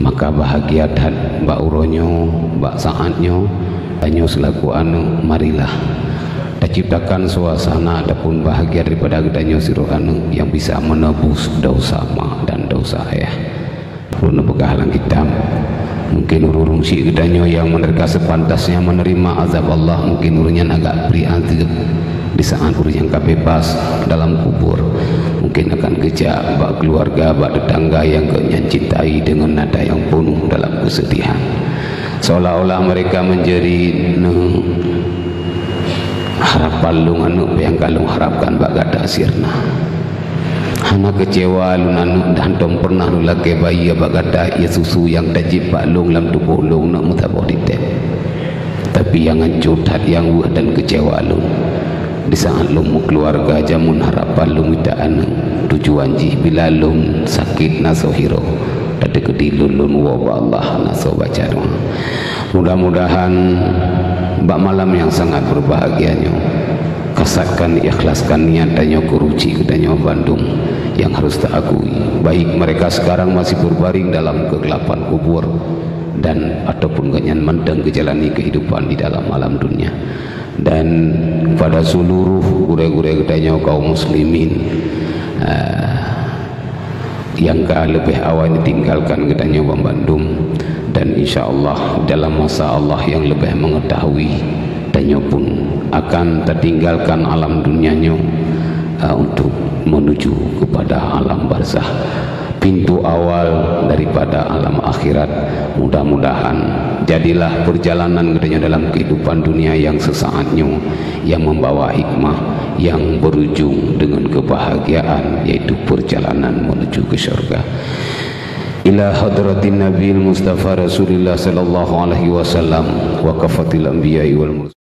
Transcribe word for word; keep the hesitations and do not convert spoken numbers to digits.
Maka bahagia that bak uroe nyoe, bak saát nyoe, tanyoe seulaku aneuëk, marilah taciptakan suasana ataupun bahagia daripada geutanyoe sidroe aneuëk nyang bisa menebus dosa mak dan dosa ayah. Ulôn peugah lam kitab, mungkin ureuëng-ureuëng syik geutanyoe nyang mereka sepantasnya menerima azab Allah, mungkin ureuëng nyan agak bri azeueb di saát ureuëng nyang ka bebas dalam kubur. Mungkin akan geujak bak keuluwarga, bak tetangga nyang geuhnyan cintai deungon nada nyang peunoh dalam keusedihan. Seolah-olah mereka menjadi ne-, harapan lôn aneuëk nyang ka lôn harapkan bak gata sirna. Hana keucewa lôn aneuëk, dan tom pernah lôn lakée bayi bak gata, ie susu nyang tajép bak lôn lam tuboh lôn neuk meusaboh ditém. Tapi nyang hanco that nyang weueh dan keucewa lôn, di saát lôn meukeuluwarga jameun harapan lôn mita aneuëk, tujuan jih bila lôn sakét na soe hiroe, tadeukeuti lôn, lôn woe bak Allah na soe baca doa. Mudah-mudahan bak malam nyang sangat berbahagia nyoe, kasatkan, ikhlaskan niat tanyoe keu ruci geutanyoe bandum nyang harus ta akui, baik mereka sekarang masih berbaring dalam kegelapan kubur dan ataupun geuhnyan mantong geujalani kehidupan di dalam alam dunia. Dan pada seluruh gurée-gurée geutanyoe kaum muslimin, eh, nyang ka leubeh awai ditinggalkan geutanyoe bandum, dan insya Allah dalam masa Allah nyang leubeh mengetahui, tanyoe pun akan tatinggalkan alam dunia nyoe, eh, untuk menuju kepada alam barzakh, pintu awal daripada alam akhirat. Mudah-mudahan jadilah perjalanan geutanyoe dalam kehidupan dunia nyang sesaat nyoe yang membawa hikmah yang berujung dengan kebahagiaan, yaitu perjalanan menuju ke syurga. Ila hadratin Nabil Mustafa Rasulillah sallallahu alaihi wasallam wa kafatil anbiya'i wal mursalin.